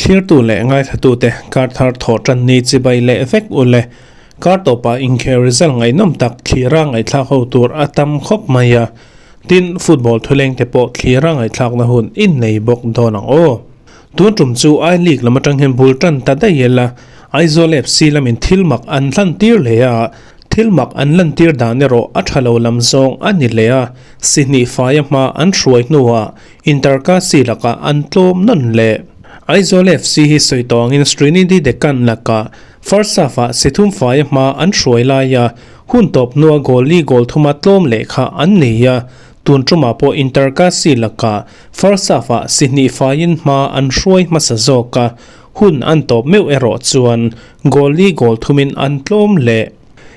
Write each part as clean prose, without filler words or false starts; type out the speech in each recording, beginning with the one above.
Thlirtu leh ngaithlatute kar thar thawh tan ni chibai leh vek u le. Kar tawpah inkhel result ngaihnawm tak thlira ngaihthlak ho tur a tam khawp mai a. Tin, football thulengte pawh thlira ngaihthlakna hun i nei bawk dawn ang aw. Tun tum chu I League lam atang hian bul tan ta daih ila, Aizawl FC lamin thil mak an hlantir hle a, thil mak an lantir dan erawh a tha lo lam zawng a ni hle a, Sihnih faia hma an hruai hnuah Intercasi lakah an tlawm nawn leh. Aizawl FC hi sawi tawh angin Srinidhi Deccan lakah first half-ah Sithum faia hma an hruai laia hun tawp hnua goal li goal thuma tlawm leh kha an nei a, tun tumah pawh Intercasi lakah First half-ah Sihnih faiin hma an hruai hmasa zawk a, hun an tawp meuh erawh chuan goal li goal thumin an tlawm leh.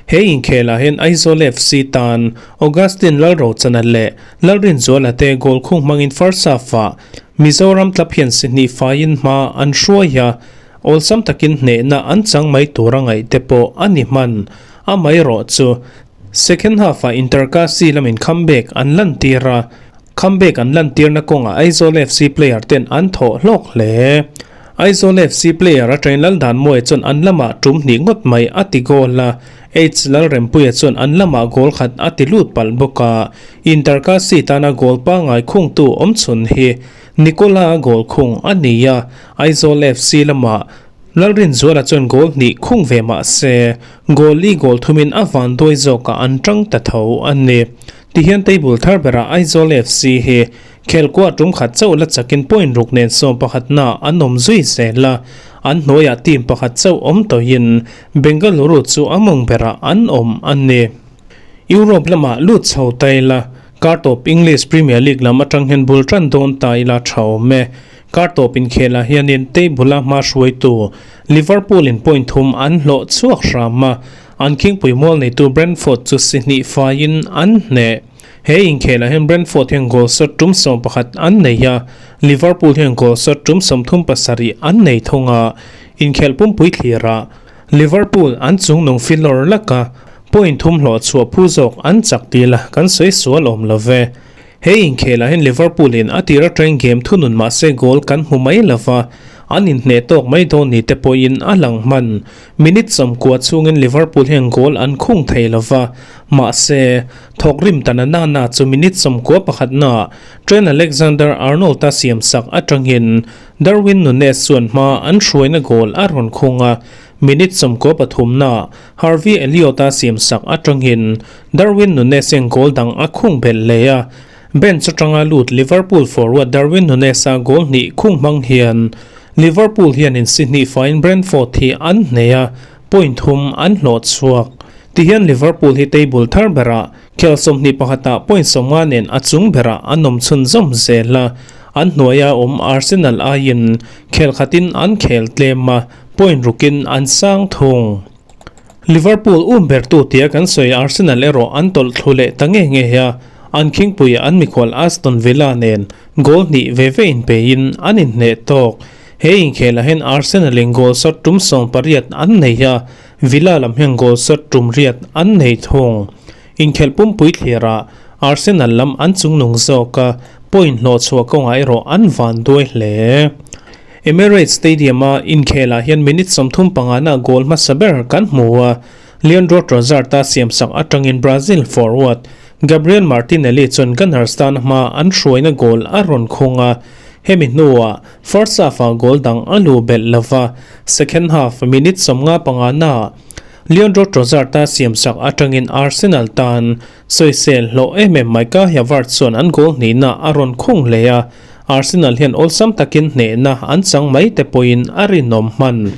He inkhelah hian Aizawl FC tan Augustine Lalrochana leh Lalrinzuala te goal khung hmangin first half-ah Mizoram club hian Sihnih faiin hma an hruai a, awlsam takin hnehna an chang mai tura ngaih te pawh a ni hman. Amaherawh chu second half-ah Intercasi lamin comeback an lantir a, Comeback an lantirna kawngah Aizawl FC player ten an thawh hlawk hle. Aizawl FC player atangin Laldanmawia chuan an lamah tum hnih ngawt mai a ti goal a, H Lalrempuia chuan an lamah goal khat a ti lut palh bawk a. Intercasi tana goal pangngai khungtu awm chhun hi Nicola goal khung a ni a, Aizawl FC lamah Lalrinzuala chuan goal hnih khung ve mah se, goal li goal thumin a vanduai zawkah an tang ta tho a ni. Tihian table thar berah Aizawl FC hi khelkua tum khat chauh la chakin point ruk nen 11na an awm zui zel a, an hnuaiah team pakhat chauh awm tawhin Bengaluru chu a mawng berah an awm a ni. Europe lamah lut chho ta ila, kartawp English Premier League lam atang hian bul tan dawn ta ila tha awm e. Kartawp inkhelah hianin table-a hma hruaitu Liverpool-in point thum an hlawh chhuak hram a, An khingpui mual neitu Brentford chu si hnih faiin an hneh. He inkhelah hian Brentford hian goal shot tum 11 an nei a, Liverpool hian goal shot tum 37 an nei thung a. Inkhelh pumpui thlirah Liverpool an chungnung filawr lak a, point thum hlawh chhuah phu zawk an chak til a, kan sawi sual awm lo ve. He inkhelah hian Liverpool in a tir atangin game thunun mahse goal kan hmu mai lova, an inhneh tawk mai dawn ni te pawhin a lang hman. Minute 90 chhungin Liverpool hian goal an khung thei lova, mahse, thawk rim ta na na na chu minute 91 naah Trent Alexander-Arnold-a siamsak atangin Darwin Nunez chuan hma an hruaina goal a rawn khung a, minute 93 naah Harvey Elliott-a siamsak atangin Darwin Nunez hian goal dang a khung belh leh a, bench atanga lut Liverpool forward Darwin Nunez-a goal hnih khung hmang hian Liverpool hianin si hnih faiin Brentford hi an hneh a, point thum an hlawh chhuak. Tihian Liverpool hi table thar berah khel 21ah point 50 nen a chung berah an awm chhunzawm zel a, an hnuaia awm Arsenal aiin khel khatin an khel tlem a, point rukin an sang thung. Liverpool um bertu tia kan sawi Arsenal erawh an tawlh thlu leh ta nge nge a, an khingpui an mikhual Aston Villa nen goal hnih ve ve inpeiin an inhneh tawk. He inkhelah hian Arsenal in goal shot tum 18 an nei a, Villa lam hian goal shot tum riat an nei thung. Inkhelh pumpui thlirah Arsenal lam an chungnung zawk a, point hlawh chhuah kawngah erawh an van duai hle. Emirates Stadium-a inkhelah hian minute 35 na goal hmasa ber kan hmu a, Leandro Trossard-a siamsak atangin Brazil forward Gabriel Martinelli chuan Gunners tan hma an hruaina goal a rawn khung a, hemi hnuah first half-ah goal dang a lu belh lova, second half minute 55 naah Leandro Trossard-a siamsak atangin Arsenal tan sawisel hlawh em em Micah Havertz chuan an goal hnihna a rawn khung hle a, Arsenal hian awlsam takin hnehna an chang mai te pawhin a rinawm hman.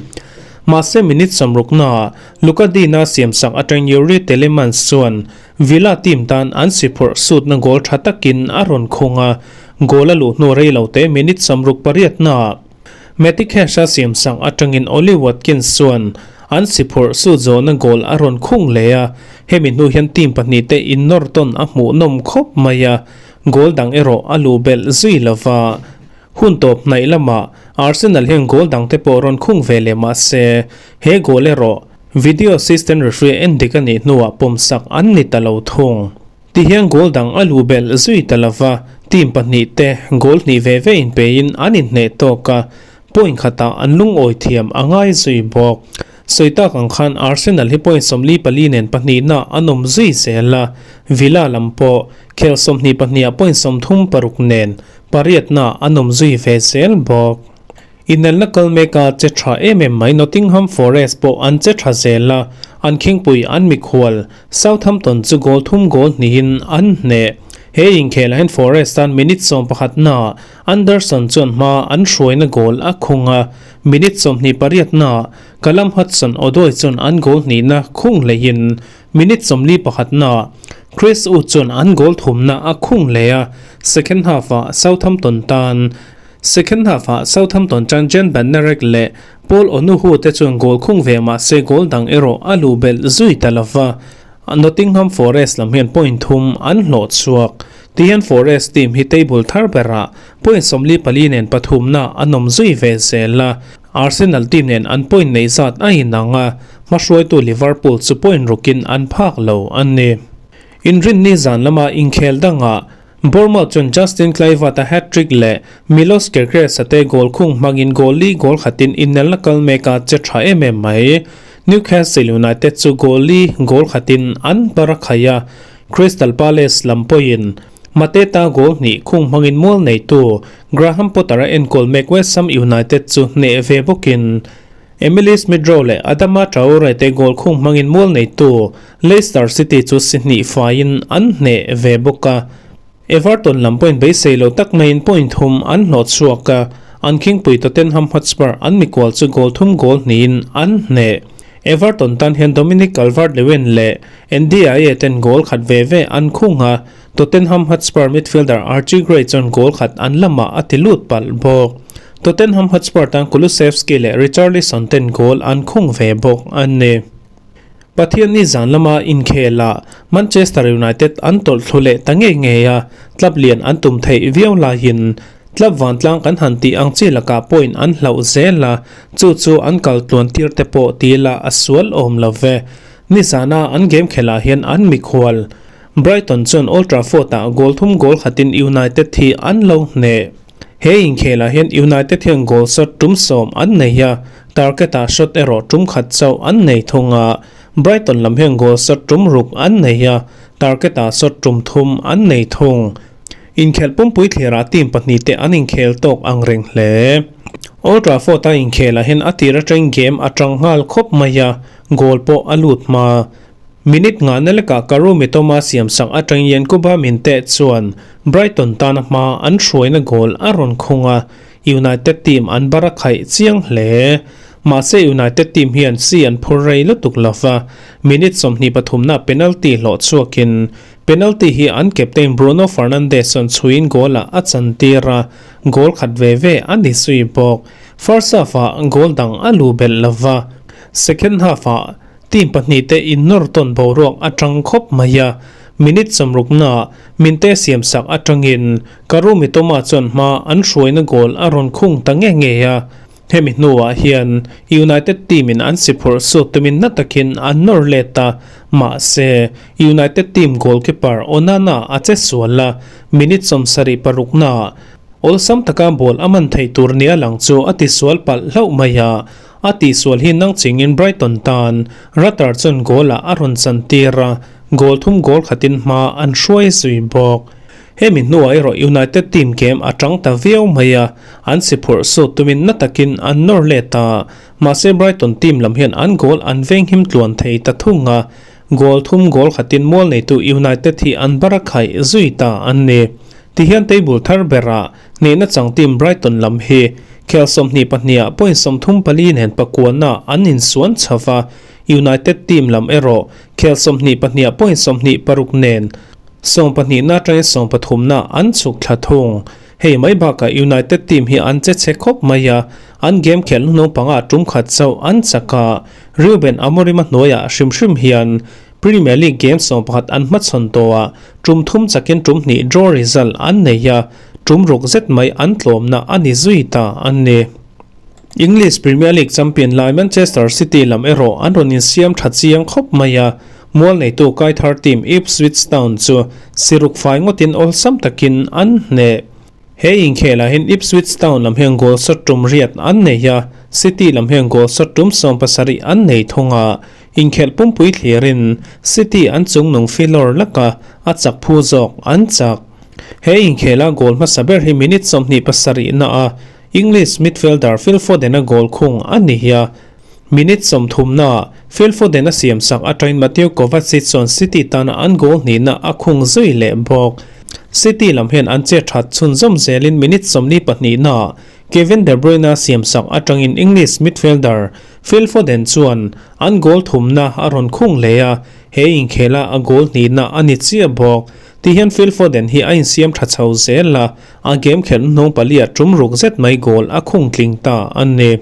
Mahse minute 60 naah Luca Dina siamsak atang Youri Tielemans chuan Villa team tan an si phurh sutna goal tha takin a rawn khung a, goal a luh hnu rei lo te minute 68 naah Matty Cash-a siamsak atangin Ollie Watkins chuan an si phurh sut zawhna goal a rawn khung hle a, hemi hnu hian team pahnih te innawr tawn a hmuhnawm khawp mai a, goal dang erawh a luh belh zui lova. Hun tawp hnaih lamah Arsenal hian goal dang te pawh rawn khung ve leh mah se, he goal erawh video assistant referee en dik a nih hnuah pawmsak an ni ta lo thung. Tihian goal dang a luh belh zui ta lova, team pahnih te goal hnih ve ve inpeiin an inhneh tawk a. Point khatah an lungawi thiam a ngai zui bawk. Sawi tak ang khan Arsenal hi point 44 nen pahnihna an awm zui zel a, Villa lam pawh khel 22 ah point 36 nen pariatna an awm zui ve zel bawk. Inelna kal meka che tha em em mai Nottingham Forest pawh an che tha zel a, an khingpui an mikhual Southampton chu goal thum goal hnihin an hneh. He inkhelah hian Forest tan minute 11 naah Anderson chuan hma an hruaina goal a khung a, minute 28 naah Callum Hudson-Odoi chuan an goal hnihna khung hleihin minute 41 naah Chris Wood chuan an goal thumna a khung hlei a, second half-ah Southampton tan Second half-ah Southampton tan Jan Bednarek leh Paul Onuachu te chuan goal khung ve mah se goal dang erawh a luh belh zui ta lova, Nottingham Forest lam hian point thum an hlawh chhuak. Tihian Forest team hi table thar berah point 44 nen pathumna an awm zui ve zel a, Arsenal team nen an point neih zat a inang a, hmahruaitu Liverpool chu point rukin an phak lo a ni. Inrinni zan lama inkhel dangah Bournemouth chuan Justin Kluivert a hat-trick leh Milos Kerkez-a te goal khung hmangin goal li goal khatin inelna kal mek a che tha em em mai. Newcastle United chu goal li goal khatin an bar a khai a, Crystal Palace lam pawhin Mateta goal hnih khung hmangin mual neitu Graham Potter a enkawl mek West Ham United chu hneh ve bawkin Emile Smith Rowe leh Adama Traore te goal khung hmangin mual neitu Leicester City chu si hnih faiin an hneh ve bawk a. Everton lam pawhin beisei lo tak maiin point thum an hlawh chhuak a, an khingpui Tottenham Hotspur an mikual chu goal thum goal hnihin an hneh. Everton tan hian Dominic Calvert-Lewin leh Ndiaye ten goal khat ve ve an khung a, Tottenham Hotspur midfielder Archie Gray chuan goal khat an lamah a ti lut palh bawk. Tottenham Hotspur tan Kulusevski leh Richarlison ten goal an khung ve bawk a ni. Pathianni zan lama inkhelah Manchester United an tawlh thlu leh ta ngei ngei a, club lian an tum theih viau laiin club vantlang kan han tih ang chi lakah point an hlauh zel a, chu chu an kal tluan tir te pawh ti ila a sual awm lo ve. Nizana an game khelah hian an mikhual Brighton chuan Old Trafford-ah goal thum goal khatin United hi an lo hneh. He inkhelah hian United hian goal shot tum 10 an nei a, target-ah shot erawh tum khat chauh an nei thung a. Brighton lam hian goal shot tum ruk an nei a, target-ah shot tum thum an nei thung. Inkhelh pumpui thlirah team pahnih te an inkhel tawk ang reng hle. Old Trafford-a inkhelah hian a tir atangin game a tang nghal khawp mai a, goal pawh a lut hma. Minute nga na lekah Karu Mitoma siam sak atangin Yankuba Minteh chuan Brighton tana hma an hruaina goal a rawn khung a, United team an bar a khaih chiang hle. Mahse United team hian si an phur rei lutuk lova, minute 23 na penalty hlawh chhuakin penalty hi an captain Bruno Fernandes chuan chhuiin goal ah a chantir a, goal khat ve ve a ni zui bawk. First half ah goal dang a lu belh lova, second half ah Team pahnih te innawr tawn boruak atang khawp mai a, minute 60 naah Minteh siam sak atangin Karu Mitoma chuan hma an hruaina goal a rawn khung ta nge nge a. Hemi hnuah hian United team in an si phurh sut tumin na takin an nawr let a, mahse United team goalkeeper Onana a che sual a, minute 76 naah awlsam taka ball a man thei tur nia lang chu a tisual palh hlauh mai a. A tihsual hi nang chingin Brighton tan Rutter chuan goal ah a rawn chantir a, goal thum goal khatin hma an hruai zui bawk. Hemi hnuah erawh United team game a tang ta viau mai a, an si phurh sut tumin na takin an nawr let a, mahse Brighton team lam hian an goal an venghim tluan thei ta thung a, goal thum goal khatin mual neitu United hi an bar a khaih zui ta an ni. Tihian table thar berah hnehna chang team Brighton lam hi khel 22 ah point 34 nen pakuana an insuan chhova, United team lam erawh khel 22 ah point 26 nen 12 na atangin 13 na an chhuk thla thung. Hei mai bakah United team hi an che che khawp mai a, an game khel hnung panga tum khat chauh an chak a, Ruben Amorim a hnuaiah hrim hrim hian Premier League game 11 an hmachhawn tawhah tum thum chakin tum hnih draw result an nei a, tum ruk zet mai an tlawmna a ni zui ta an ni. English Premier League champion lai Manchester City lam erawh an rawn insiam tha chiang khawp mai a, mual neitu kaithar team Ipswich Town chu siruk fai ngawtin awlsam takin an hneh. He inkhelah hian Ipswich Town lam hian goal shot tum riat an nei a, City lam hian goal shot tum 70 an nei thung a. Inkhelh pumpui thlirin City an chungnung filawr laka a chak phu zawk an chak. He inkhela goal hmasa ber hi minute 27 na a English midfielder Phil Foden a goal khung a ni a. Minute 30 na Phil Foden a siam sak atangin Mateo Kovacic chuan City tana an goal hnihna a khung zui leh bawk. City lam hian an che that chhunzawm zelin minute 42 na Kevin De Bruyne a siam sak atangin English midfielder Phil Foden chuan an goal thumna a rawn khung leh a, he inkhela a goal hnihna a ni chiah bawk. Ti hian Phil Foden hi a insiam tha chho zel a, a game khelh hnung pali a tum ruk zet mai goal a khung tling ta a ni.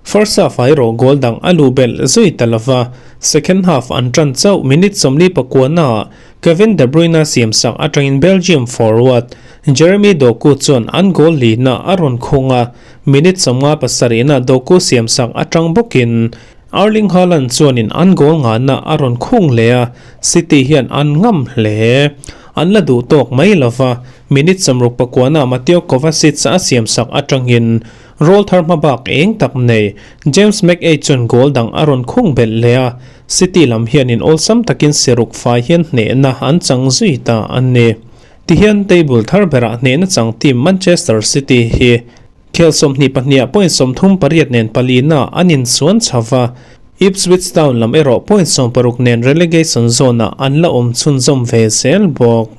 First half ah erawh goal dang a luh belh zui ta lova, second half an tan chauh minute 49 ah Kevin De Bruyne a siam sak atangin Belgium forward Jeremy Doku chuan an goal lihna a rawn khung a, minute 57 ah Doku siam sak atang bawkin Erling Haaland chuanin an goal ngahna a rawn khung leh a, City hian an ngam hle. An la duh tawk mai lova, minute 69 ah Mateo Kovacic a siam sak atangin roll thar hma bak eng tak nei James McAdoo chuan goal dang a rawn khung belh leh a, City lam hianin awlsam takin siruk fai hian hnehna an chang zui ta a ni. Tihian table thar berah hnehna chang team Manchester City hi khel 22 ah point 38 nen palina an inchuan chhava, Ipswich Town lam erawh point 60 nen relegation zone ah an la awm chhunzawm ve zel bawk.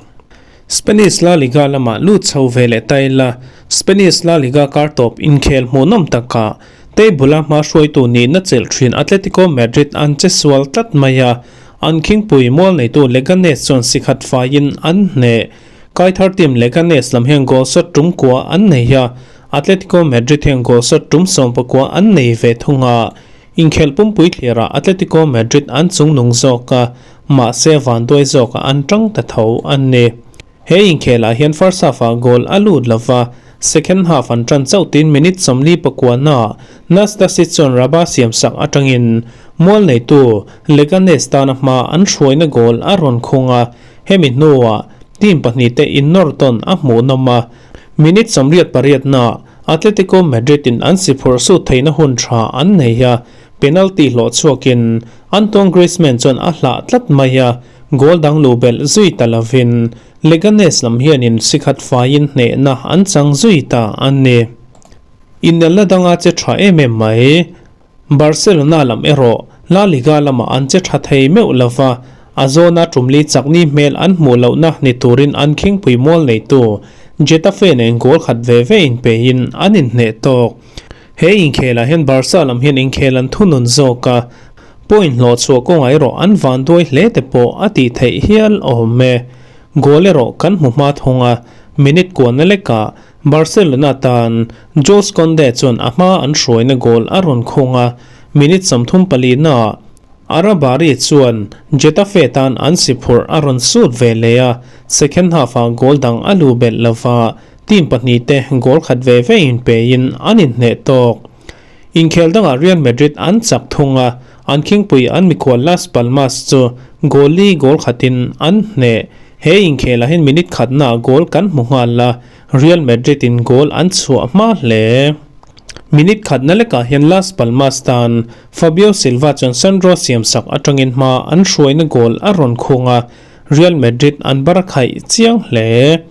Spanish La Liga lamah lut chho ve leh ta ila, Spanish La Liga kar tawp inkhel hmuhnawm takah table a hma hruaitu nihna chelh thin Atletico Madrid an che sual tlat mai a, an khingpui mual neitu Leganes chuan sikhat faiin an hneh. Kai thar team Leganes lam hian goal shot tum kua an nei a, Atletico Madrid hian goal shot tum 19 an nei ve thung a. Inkhelh pumpui thlirah Atletico Madrid an chungnung zawk a, mahse vanduai zawkah an tang ta tho an ni. He inkhelah hian first half ah goal a lut lova, second half an tan chauh tin minute 49 ah Nastasic chuan Rabah siam sak atangin mual neitu Leganes tana hma an hruaina goal a rawn khung a, hemi hnuah team pahnih te innawr tawn a hmuhnawm a. Minute 88 na Atletico Madrid in an si phurh sut theihna hun tha an nei a, penalty hlawh chhuakin Antoine Griezmann chuan a hlah tlat mai a, goal dang luh belh zui ta lovin Leganes lam hianin sikhat faiin hnehna an chang zui ta a ni. Inelna danga che tha em em mai. Barcelona lam erawh La Liga lamah an che tha thei meuh lova, a zawna tumli chakni hmel an hmuh lohna ni turin an khingpui mual neitu Getafe nen goal khat ve ve inpein an inhneh tawk. He inkhelah hian Barca lam hian inkhel an thunun zawk a, point hlawh chhuah kawngah erawh an vanduai hle te pawh a tih theih hial awm e. Goal erawh kan hmu hma thung a, minute kuahna lekah Barcelona tan Jules Kounde chuan a hma an hruaina goal a rawn khung a, minute 34 naah Arabari chuan Getafe tan an si phurh a rawn sut ve leh a, second half-ah goal dang a luh belh lova, team pahnih te goal khat ve ve inpein an inhneh tawk. Inkhel dangah Real Madrid an chak thung a, an khingpui an mikhual Las Palmas chu goal li goal khatin an hneh. He inkhelah hian minute khatnaah goal kan hmu nghal a, Real Madrid in goal an chhuah hma hle. Minute khatna lekah hian Las Palmas tan Fabio Silva chuan Sandro siam sak atangin hma an hruaina goal a rawn khung a, Real Madrid an bar khaih chiang hle.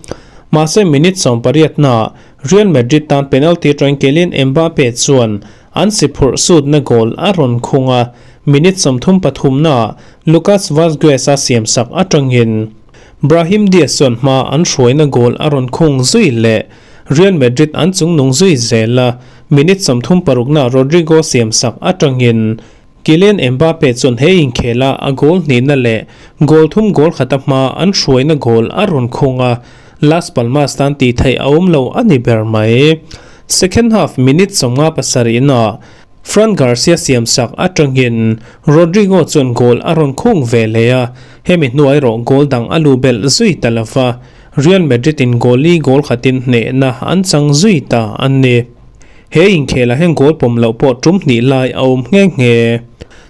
Mahse minute 18 naah Real Madrid tan penalty atangin Kylian Mbappe chuan an si phurh sutna goal a rawn khung a, minute 33 naah Lucas Vazquez a siam sak atangin Brahim Diaz chuan hma an hruaina goal a rawn khung zui leh. Real Madrid an chungnung zui zel a, minute 36 naah Rodrygo siam sak atangin Kylian Mbappe chuan he inkhela a goal hnihna leh goal thum goal khata hma an hruaina goal a rawn khung a, Las Palmas tan tih theih a awm lo a ni ber mai. Second half minute 57 naah Fran Garcia siam sak atangin Rodrygo chuan goal a rawn khung ve leh a, hemi hnuai erawh goal dang a luh belh zui ta lova, Real Madrid in goal li goal khatin hnehna an chang zui ta a ni. He inkhelah hian goal pawm loh pawh tum hnih lai a awm nghe nghe.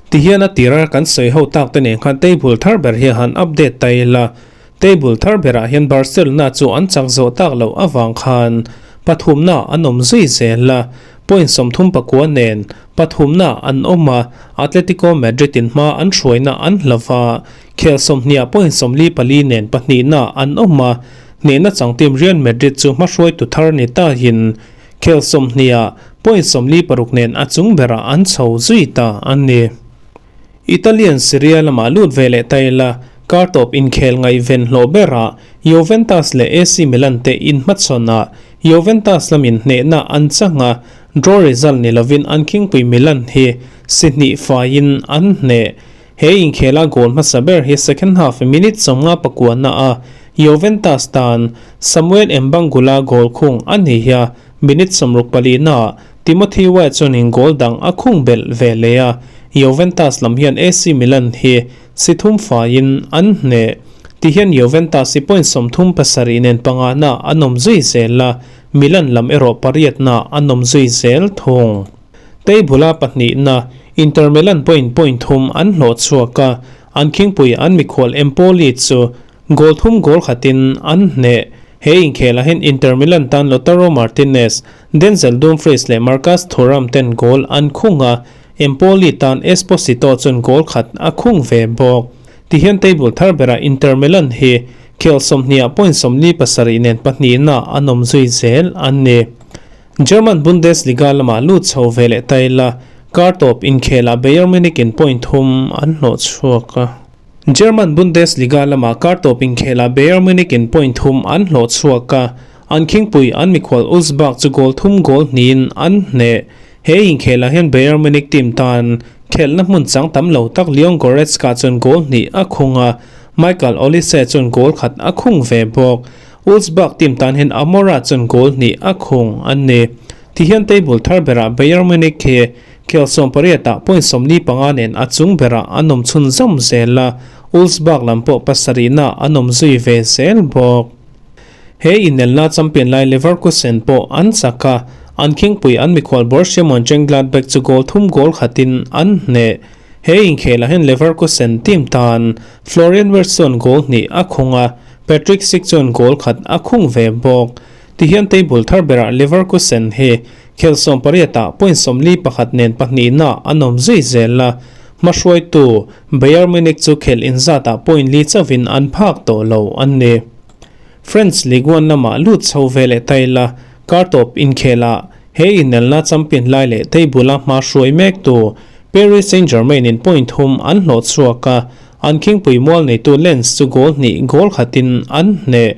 Tihian a tira kan sawi ho tak te nen khan table thar ber hi han update ta ila. Table thar berah hian Barcelona chu an chak zawh tak loh avang khan. pathumna an awm zui zel a, point 39 nen pathumna an awm a, Atletico Madrid in hma an hruaina an hlo va, khel 20 ah point 44 nen pahnihna an awm a, hnehna chang team Real Madrid chu hmahruaitu thar ni tahin khel 20 ah point 46 nen a chung berah an chho zui ta a ni. Italian Serie A lamah lut ve leh ta ila, kar tawp inkhel ngaihven hlawh berah Juventus leh AC Milan te inhmachhawn ah Juventus lamin hnehna an chang a, draw result ni lovin an khingpui Milan hi si hnih faiin an hneh. He inkhela goal hmasa ber hi second half minute 59 na a Juventus tan Samuel Mbangula goal khung a ni a, minute 64 na ah Timothy Weah chuanin goal dang a khung belh ve leh a, Juventus lam hian AC Milan hi si thum faiin an hneh. Tihian Juventus hi point 37 nen pangana an awm zui zel a, Milan lam erawh pariatna an awm zui zel thung. Table-a pahnihna Inter Milan point point thum an hlawh chhuak a, an khingpui an mikhual Empoli chu Goal thum goal khatin an hneh. He inkhelah hian Inter Milan tan Lautaro Martinez, Denzel Dumfries leh Marcus Thuram ten goal an khung a, Empoli tan Esposito chuan goal khat a khung ve bawk. Tihian table thar berah Inter Milan hi khel 20 ah point 47 nen pahnihna an awm zui zel an ni. German Bundesliga lamah lut chho ve leh ta ila, kar tawp inkhelah Bayern Munich in point thum an hlawh chhuak a. German Bundesliga lamah kar tawp inkhelah Bayern Munich in point thum an hlawh chhuak a, an khingpui an mikhual Augsburg chu goal thum goal hnihin an hneh. He inkhelah hian Bayern Munich team tan khelhna hmun chang tam lo tak Leon Goretzka chuan goal hnih a khung a, Michael Olise chuan goal khat a khung ve bawk. Augsburg team tan hian Amoura chuan goal hnih a khung a ni. Tihian table thar berah Bayern Munich hi Khel 18 ah point 45 nen a chung berah an awm chhun zawm zel a, Augsburg lam pawh pasarihna an awm zui ve zel bawk. He inelna champion lai Leverkusen pawh an chak a, an khingpui an mikhual Borussia Mönchengladbach chu goal thum goal khatin an hneh. He inkhelah hian Leverkusen team tan Florian Wirtz chuan goal hnih a khung a, Patrick Schick chuan goal khat a khung ve bawk. Tihian table thar berah Leverkusen hi Khel 18 ah point 41 nen pahnihna an awm zui zel a, hmahruaitu Bayern Munich chu khel inzat ah point li chauhin an phak tawh lo an ni. French Ligue 1 lamah lut chho ve leh ta ila, kar tawp inkhel ah he inelna champion lai leh table a hma hruai mek tu Paris Saint-Germain in point thum an hlawh chhuak a, an khingpui mual neitu Lens chu goal hnih goal khatin an hneh.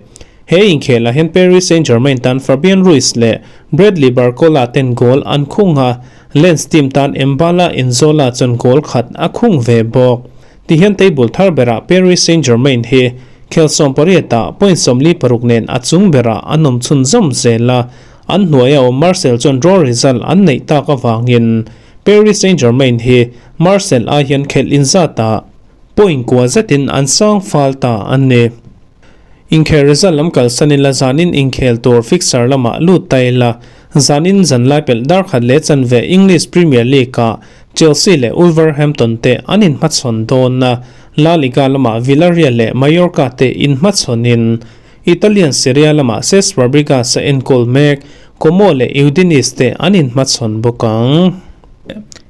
He inkhelah hian Paris Saint-Germain tan Fabian Ruiz leh Bradley Barcola ten goal an khung a, Lens team tan Mbala Nzola chuan goal khat a khung ve bawk. Tihian table thar berah Paris Saint-Germain hi khel 18 ah point 46 nen a chung berah an awm chhun zawm zel a, an hnuaia awm Marseille chuan draw result an neih tak avangin Paris Saint-Germain hi Marseille ai hian khelh inzatah point kua zetin an sang fal ta a ni. Inkhel result lam kalsan ila zanin inkhel tur fixture lamah lut ta ila, zanin zanlai pelh dar khat leh chanve English Premier League ah Chelsea leh Wolverhampton te an inhmachhawn dawn a, La Liga lamah Villarreal leh Mallorca te inhmachhawnin Italian Serie A lamah Cesc Fabregas a enkawl mek Como leh Udinese te an inhmachhawn bawk ang.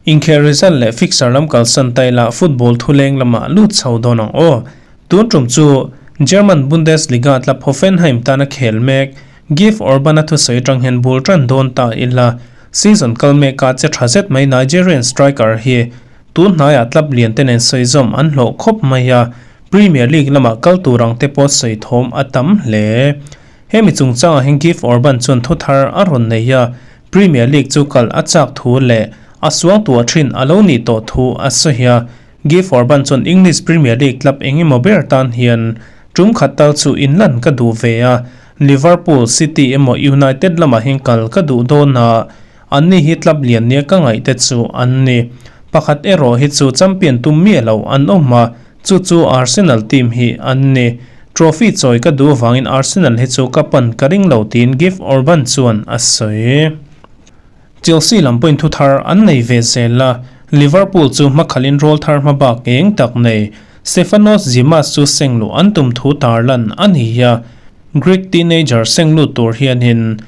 Inkhel result leh fixture lam kalsan ta ila football thuleng lamah lut chho dawn ang aw. Tun tum chu German Bundesliga club Hoffenheim tana khel mek Gift Orban-a thusawi atang hian bul tan dawn ta ila, season kal meka che tha zet mai Nigerian striker hi tun hnaiah club lian te nen sawi zawm an hlawh khawp mai a, Premier League lamah kal tur ang te pawh sawi thawm a tam hle. Hemi chungchangah hian Gift Orban chuan thu thar a rawn nei a, Premier League chu kal a chak thu leh a suang tuah thin a lo nih tawh thu a sawi a. Gift Orban chuan English Premier League club eng emaw ber tan hian tum khat tal chu inlan ka duh ve a, Liverpool, City emaw United lamah hian kal ka duh dawn a, anni hi club lian nia ka ngaih te chu an ni. Pakhat erawh hi chu champion tum miah lo an awm a, chu chu Arsenal team hi an ni. Trophy chawi ka duh avangin Arsenal hi chu ka pan ka ring lo tiin Gift Orban chuan a sawi. Chelsea lam pawhin thu thar an nei ve zel a, Liverpool chu hmakhalin rawl thar hma bak eng tak nei Stefanos Tzimas chu seng luh an tum thu tarlan a ni a, Greek teenager seng lut tur hianin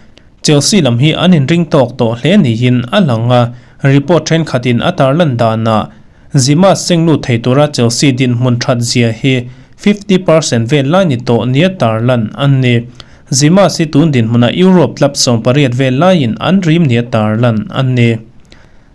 Chelsea lam hi an inring tawk tawh hle niin a lang a, report thenkhatin a tarlan danah Zima seng lut thei tura Chelsea dinhmun that zia hi 50% vel lai ni tawh nia tarlan an ni. Zima hi tun dinhmunah Europe club 18 vel laiin an rim nia tarlan an ni.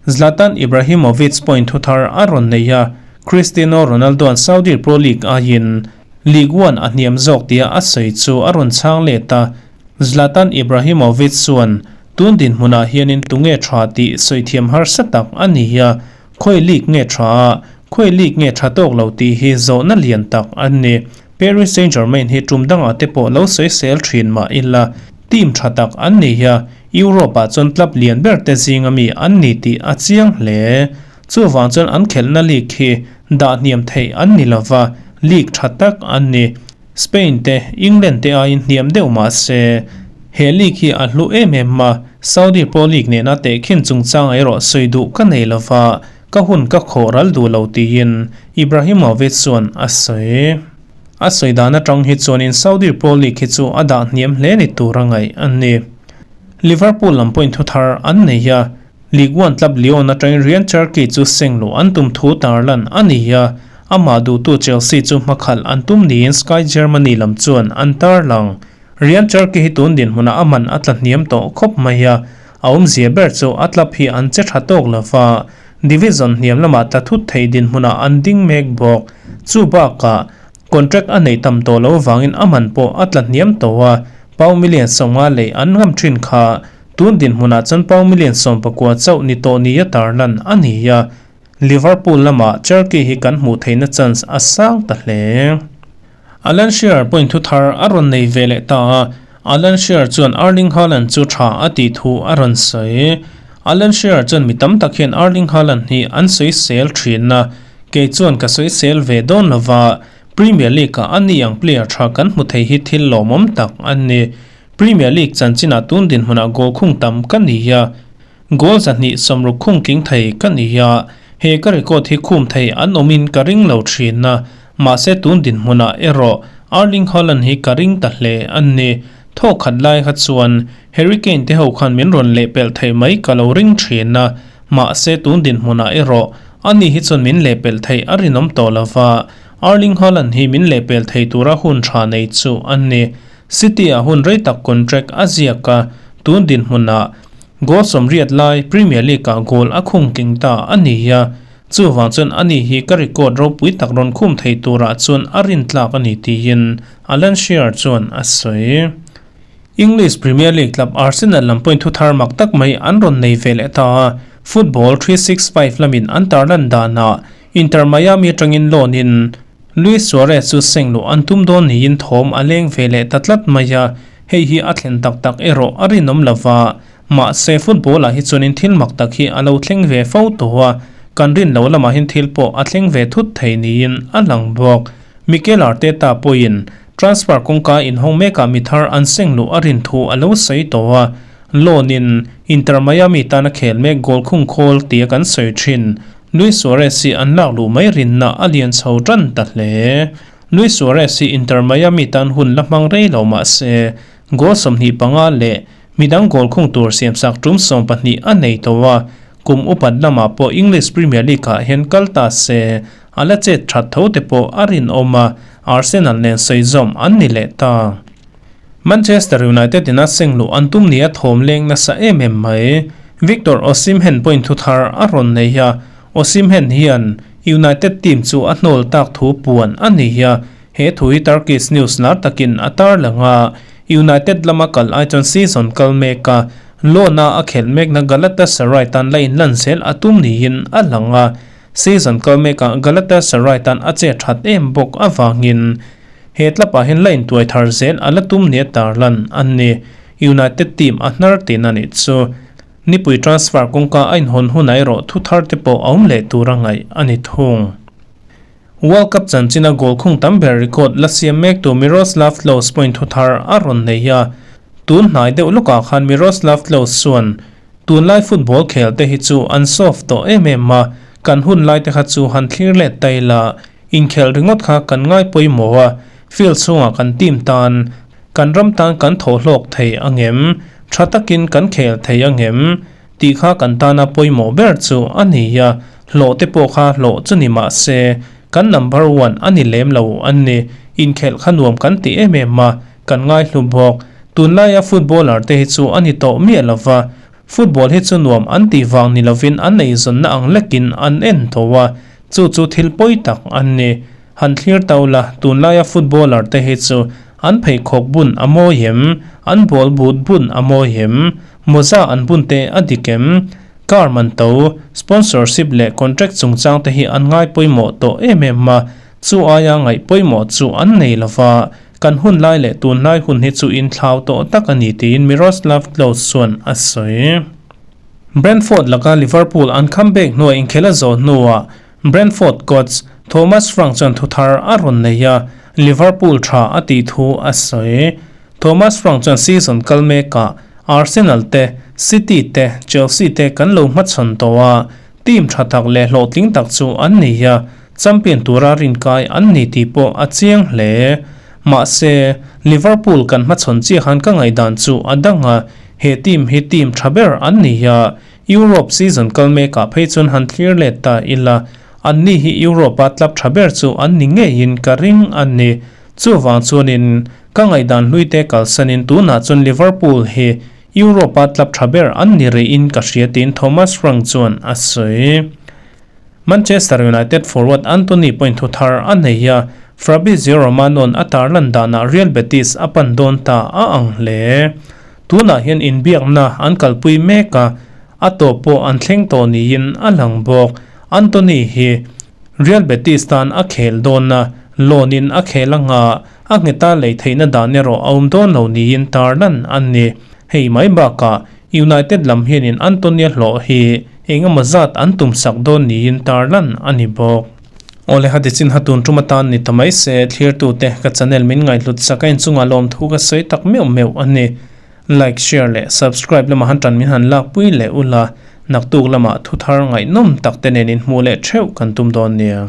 Zlatan Ibrahimovic point thu thar a rawn nei a, Cristiano Ronaldo-a'n Saudi Pro League aiin League One a hniam zawk tia a sawi chu a rawn chhang let a, Zlatan Ibrahimovic chuan tun dinhmunah hianin tunge tha tih sawi thiam harsa tak a ni a, khawi league nge tha a, khawi league nge tha tawk lo tih hi zawhna lian tak a ni. Paris Saint-Germain hi tum dangah te pawh lo sawi sel thin mah ila team tha tak an ni a, Europe-ah chuan club lian ber te zinga mi an ni tih a chiang hle. Chuvang chuan an khelhna league hi dah hniam theih an ni lova, league tha tak an ni. Spain te, England te aiin hniam deuh mah se, he league hi a hlu em em a, Saudi Pro League nena tehkhin chungchang erawh sawi duh ka nei lova, ka hun ka khawh ral duh lo tiin Ibrahimovic chuan a sawi. A sawi dan atang hi chuanin Saudi Pro League hi chu a dah hniam hle ni tur a ngaih a ni. Liverpool lam pawhin thuthar an nei a, League One club Lyon atangin Ryan Cherki chu seng luh an tum thu tarlan a ni a, amah duhtu Chelsea chu hmakhalh an tum niin Sky Germany lam chuan an tarlang. Ryan Cherki hi tun dinhmunah a man a tla hniam tawh khawp mai a, a awmzia ber chu a club hi an che tha tawk lova, division hniam lamah tla thut thei dinhmunah an ding mek bawk. Chu bakah contract a neih tam tawh loh vangin a man pawh a tla hniam tawh a, pound million 50 lei an ngam thin kha. Tun dinhmunah chuan pound million 19 chauh ni tawh nia tarlan a ni a, Liverpool lamah Cherki hi kan hmuh theihna chance a sang ta hle. Alan Shearer pawhin thu thar a rawn nei ve leh ta a, Alan Shearer chuan Erling Haaland chu tha a tih thu a rawn sawi. Alan Shearer chuan mi tam tak hian Erling Haaland hi an sawisel thin a, kei chuan ka sawisel ve dawn lova, Premier League-ah a ni ang player tha kan hmu thei hi thil lawmawm tak a ni. Premier League chanchinah tun dinhmunah goal khung tam ka ni a, goal 260 khung tling thei ka ni a, he ka record hi khum thei an awmin ka ring lo thin a, mahse tun dinhmunah erawh Erling Haaland hi ka ring ta hle a ni. Thawk khat lai kha chuan Harry Kane te ho khan min rawn lehpelh theih mai ka lo ring thin a, mahse tun dinhmunah erawh ani hi chuan min lehpelh theih a rinawm tawh lova, Erling Haaland hi min lehpelh thei tura hun tha nei chu a ni. City-ah hun rei tak contract a ziak a, tun dinhmunah goal 80 lai Premier League-ah goal a khung tling ta a ni a, chuvang chuan ani hi ka record ropui tak rawn khum thei turah chuan a rintlak a ni tiin Alan Shearer chuan a sawi. English Premier League club Arsenal lam pawhin thuthar mak tak mai an rawn nei ve leh ta a, Football 365 lamin an tarlan danah Inter Miami atangin loan in Luis Suarez chu seng luh an tum dawn niin thawm a leng ve leh ta tlat mai a, hei hi a thlen tak tak erawh a rinawm lova, mahse football ah hi chuanin thil mak tak hi a lo thleng ve fo tawh a, kan rin loh lamah hian thil pawh a thleng ve thut thei niin a lang bawk. Mikel Arteta pawhin transfer kawngka inhawng mekah mi thar an seng luh a rin thu a lo sawi tawh a, loan in Inter Miami tana khel mek goal khung khawl tia kan sawi thin. Luis Suarez hi an lak luh mai rinna a lian chho tan ta hle. Luis Suarez hi Inter Miami tan hun la hmang rei lo mah se, goal 25 leh midang goal khung tur siamsak tum 12 a nei tawh a, kum upat lamah pawh English Premier League-ah hian kal ta se, a la chet that tho te pawh a rinawm a, Arsenal nen sawi zawm an ni leh ta. Manchester United in a seng luh an tum nia thawm leng nasa em em mai. Victor Osimhen pawhin thu thar a rawn nei a, Osimhen hian United team chu a hnawl tak thu puan a ni a, he thu hi Turkish news lar takin a tarlang a, United lama kal ai chuan season kal mek a, loan a a khelh mekna Galatasaray tan la inlan zel a tum niin a lang a, season kal mekah Galatasaray tan a che that em bawk avangin He tlapah hian la intuai thar zel a la tum nia tarlan an ni. United team a hnar tin a nih chu. Nipui transfer kawngka a inhawn hunah erawh thu thar te pawh a awm leh tur a ngaih a ni thung. World Cup chanchina goal khung tam ber record la siam mek tu Miroslav Klose pawhin thu thar a rawn nei a. Tun hnai deuh lawkah khan Miroslav Klose chuan tunlai football khel te hi chu an soft tawh em em a, kan hun lai te kha chu han thlir let ta ila. Inkhelh ringawt kha kan ngai pawimawh a, field chhungah kan team tan, kan ram tan kan thawh hlawk thei angem? Tha takin kan khel thei angem tih kha kan tana pawimawh ber chu a ni a, hlawh te pawh kha hlawh chu ni mah se kan number one a ni lem lo a ni. Inkhelh kha nuam kan ti em em a, kan ngaihlu bawk. Tunlaia footballer te hi chu a ni tawh miah lo va, Football hi chu nuam an tih vang ni lovin an eizawnna ang lekin an en tho a, chu chu thil pawi tak an ni. Han thlir tau la, tunlaia footballer te hi chu an pheikhawk bun a mawi em? An ball boot bun a mawi em? Mawza an bun te a dik em? Car man to, sponsorship leh contract chungchang te hi an ngai pawimawh tawh em em a, chu aia ngaih pawimawh chu an nei lova, Kan hun lai leh tunlai hun hi chu inthlau tawh tak a ni tiin Miroslav Klose chuan a sawi. Brentford laka Liverpool an comeback hnuah inkhel a zawh hnuah Brentford coach Thomas Frank chuan thuthar a rawn nei a, Liverpool tha a tih thu a sawi. Thomas Frank chuan season kal mekah Arsenal te, City te, Chelsea te kan lo hmachhawn tawh a, team tha tak leh hlawhtling tak chu an ni a, Champion tura rinkai an ni tih pawh a chiang hle. Mahse, Liverpool kan hmachhawn chiah khan ka ngaihdan chu a dang a, he team hi team tha ber an ni a, Europe season kal mekah phei chuan han thlir let ta ila, anni hi Europe-a club tha ber chu an ni ngeiin ka ring a ni. Chuvang chuanin, ka ngaihdan hluite kalsanin tunah chuan Liverpool hi Europe-a club tha ber an ni rihin ka hria tiin Thomas Frank chuan a sawi. Manchester United forward Antony pawhin thu thar a nei a, Fabrizio Romano-a'n a tarlan danah Real Betis a pan dawn ta a ang hle. Tunah hian inbiakna an kalpui mek a, a tawp pawh an thleng tawh niin a lang bawk. Antony hi Real Betis tan a khel dawn a, loan-in a khel anga a ngheta lei theihna dan erawh a awm dawn lo niin tarlan a ni. Hei mai bakah United lam hianin Antonia hlawh hi eng emaw zat an tum sak dawn niin tarlan a ni bawk. Awle hati chin ha tun tum atan ni ta mai se, thlirtute ka channel min ngaihhlut sak a inchungah lawmthu ka sawi tak meuh meuh a ni. Like, share leh subscribe lamah han tan min han lakpui leh ula, naktuk lamah thuthar ngaihnawm tak te nen inhmuh leh theuh kan tum dawn nia.